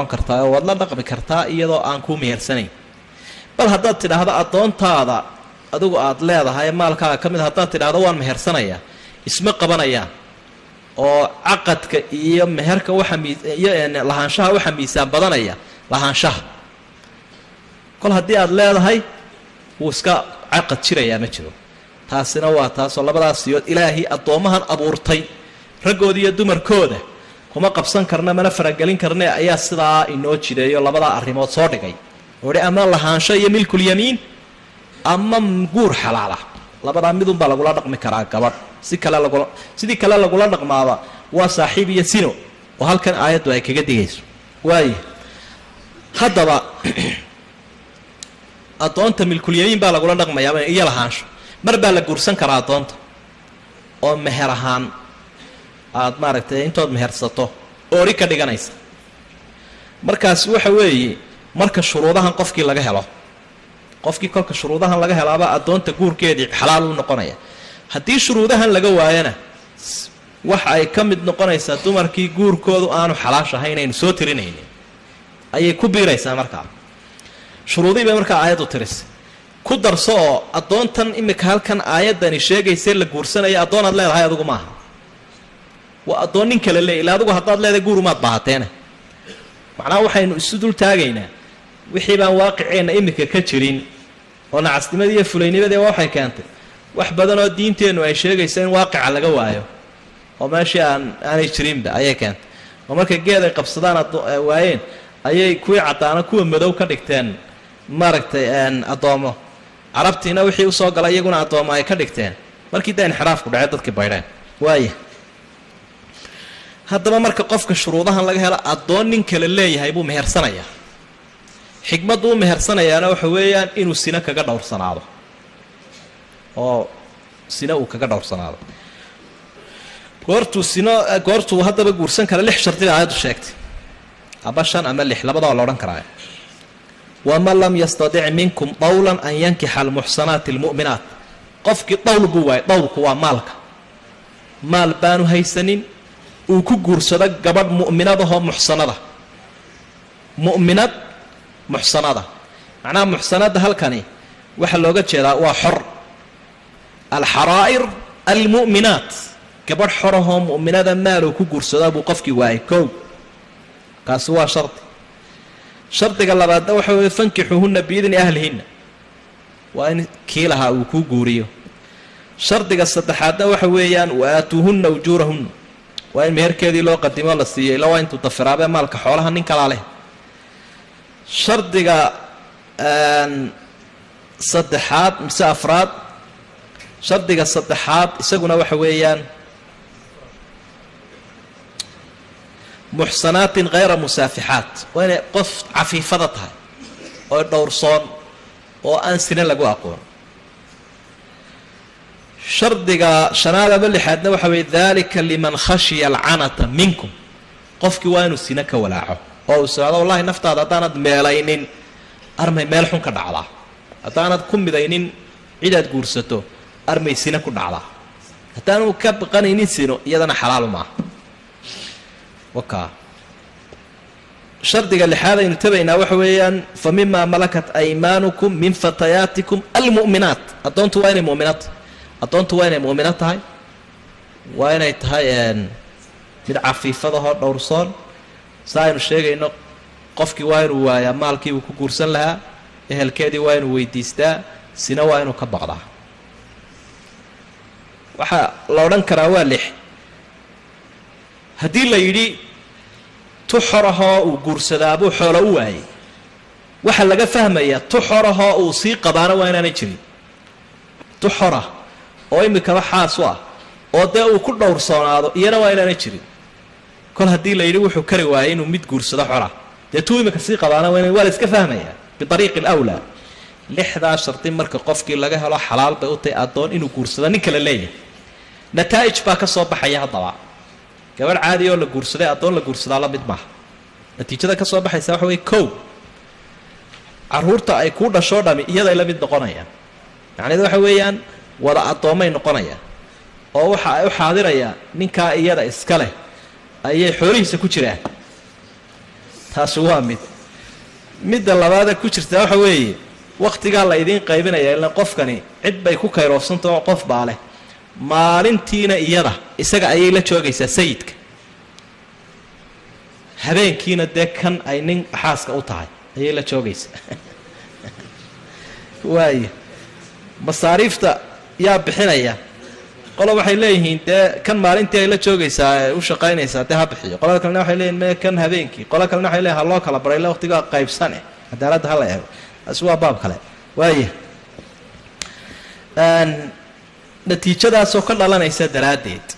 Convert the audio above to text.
Kartaa oo waad la dhaqmi kartaa iyadoo aan kuu mehersanayn. Bal haddaad tidhaahdo addoontaada adigu aad leedahay, maalkaaga ka mid, haddaad tidhaahdo waan mehersanayaa, isma qabanayaan, oo caqadka iyo meherka waxa iyo lahaanshaha waxaa miisaan badanaya lahaanshaha. Kol haddii aad leedahay, wuu iska caqad jirayaa, ma jiro. Taasina waa taasoo labadaas siyood Ilaahay addoommahan abuurtay, raggooda iyo dumarkooda, kuma qabsan karna mana faragelin karne, ayaa sidaa inoo jideeyo, labadaa arrimood soo dhigay oo hi ama lahaansho iyo milkulyamiin ama guur xalaala. Labadaa midunbaa lagula dhaqmi karaa gabadh. Si kale lagula sidii kale lagula dhaqmaaba waa saaxiib iyo sino, oo halkan aayaddu ay kaga digayso. Waaya, haddaba addoonta milkulyamiin baa lagula dhaqmayaa iyo lahaansho. Mar baa la guursan karaa addoonta oo meher ahaan aada maaragtay intood mehersato oori ka dhiganaysa. Markaas waxa weeye marka shuruudahan qofkii laga helo, qofkii kolka shuruudahan laga helaaba addoonta guurkeedii xalaal u noqonaya. Haddii shuruudahan laga waayana, waxa ay ka mid noqonaysaa dumarkii guurkoodu aanu xalaash ahayn aynu soo tirinaynin ayay ku biiraysaa. Markaa shuruudihii bay markaa aayaddu tirisay. Ku darso oo addoontan imika halkan aayaddani sheegaysee la guursanaya addoon aad leedahay adigu maaha, waa addoon nin kale leey. Ila adigu haddaad leedahay guur umaad baahateene. Macnaha waxaynu isu dul taagaynaa wixii baan waaqiceenna imika ka jirin, oo nacasnimadii iyo fulaynimadii waxay keentay wax badan oo diinteennu ay sheegaysa in waaqica laga waayo, oo meeshii aanay jirinba ayay keentay. Oo markay geed ay qabsadaan waayeen ayay kuwii caddaana kuwa madow ka dhigteen, maaragtay, addoommo. Carabtiina wixii usoo galay iyaguna addoommo ay ka dhigteen. Markii da inxiraafku dhacay, dadkii baydheen. Waaya, haddaba marka qofka shuruudahan laga helo, addoon nin kale leeyahay buu mehersanayaa. Xikmaddu u mehersanayaana waxa weeyaan inuu sino kaga dhowrsanaado, oo sino uu kaga dhowrsanaado. Goortuu sino, goortuu haddaba guursan kara, lix shardi ba aayaddu sheegtay, aba shan ama lix, labadaba la odhan karaa. Waman lam yastadic minkum dawlan an yankixa almuxsanaati almu'minaat. Qofkii dawl buu waayay. Dawlku waa maalka. Maal baanu haysanin uu ku guursado gabadh mu'minadahoo muxsanada, mu'minad muxsanada. Macnaha muxsanada halkani waxaa looga jeedaa waa xor, alxaraa'ir almu'minaat. Gabadh xorahoo mu'minada maaluu ku guursadaa buu qofkii waayay. Kow, kaasi waa shardi. Shardiga labaadna waxa weeye fankixuuhunna biidni ahlihinna, waa in kii lahaa uu kuu guuriyo. Shardiga saddexaadna waxa weeyaan wa aatuuhunna ujuurahunna, waa in meherkeedii loo qadimo, la siiyey, ila waa intuu dafiraabee maalka xoolaha nin kalaa leh. Shardiga saddexaad mise afraad? Shardiga saddexaad isaguna waxa weeyaan muxsanaatin hayra musaafixaat, waa inay qof cafiifada tahay oo dhowrsoon oo aan sina lagu aqoon. Shardiga shanaad ama lixaadna waxa weeye dalika liman khashiya alcanata minkum. Qofkii waa inuu sina ka walaaco oo uu siraado wallahi naftaada haddaanad meelaynin armay meel xun ka dhacdaa, haddaanad ku midaynin cidaad guursato armay sina ku dhacdaa. Haddaanu ka baqanaynin sino, iyadana xalaalu maaha. Waka shardiga lixaad aynu tabaynaa waxa weeyaan fa mima malakat aymaanukum min fatayaatikum almu'minaat. Addoontu waa inay mu'minat, addoontu waa inay mu'mino tahay, waa inay tahay mid cafiifadahoo dhowrsoon. Saa aynu sheegayno, qofkii waa inuu waayaa maalkii uu ku guursan lahaa, ehelkeedii waa inuu weydiistaa, sina waa inuu ka baqdaa. Waxaa la odhan karaa waa lix. Haddii la yidhi tu xorahoo uu guursadaabuu xoolo u waayey, waxaa laga fahmayaa tu xorahoo uu sii qabaana waa inaanay jirin. Tu xora oo imikaba xaas u ah oo dee uu ku dhowrsoonaado iyana waa inaanay jirin. Kol haddii la yidhi wuxuu kari waayey inuu mid guursado xora, dee tuu imika sii qabaana waa la iska fahmayaa biariiqi alawlaa. Lixdaa shardi marka qofkii laga helo, xalaal bay u tahay addoon inuu guursado nin kale leeyahay. Nataa'ij baa ka soo baxaya. Haddaba gabadh caadi oo la guursaday addoon la guursadaa la mid maaha. Natiijada ka soo baxaysa waxa weye, kow, carruurta ay kuu dhashoo dhami iyaday la mid noqonayaan. Macnaheedu waxa weeyaan wada addoommay noqonayaan, oo waxa ay u xaadirayaan ninkaa iyada iska leh ayay xoolihiisa ku jiraan. Ta Taasi waa mid. Midda labaada ku jirtaa waxa weeye, wakhtigaa la idiin qaybinaya, ilaan qofkani cid bay ku kayroofsantao qof baa leh. Maalintiina iyada isaga ayay la joogaysaa sayidka, habeenkiina dee kan ay nin xaaska u tahay ayay la joogaysaa. Waaya, masaariifta yaa bixinaya? Qola waxay leeyihiin dee kan maalintii ay la joogaysaa ee u shaqaynaysaa dee ha bixiyo. Qolada kalena waxay leeyihin me kan habeenkii. Qola kalena waxay leeyihin ha loo kala baray, illa waqtigaa qaybsane, cadaaladda ha la eego. Taasi waa baab kale. Waaya, natiijadaasoo ka dhalanaysa daraaddeed.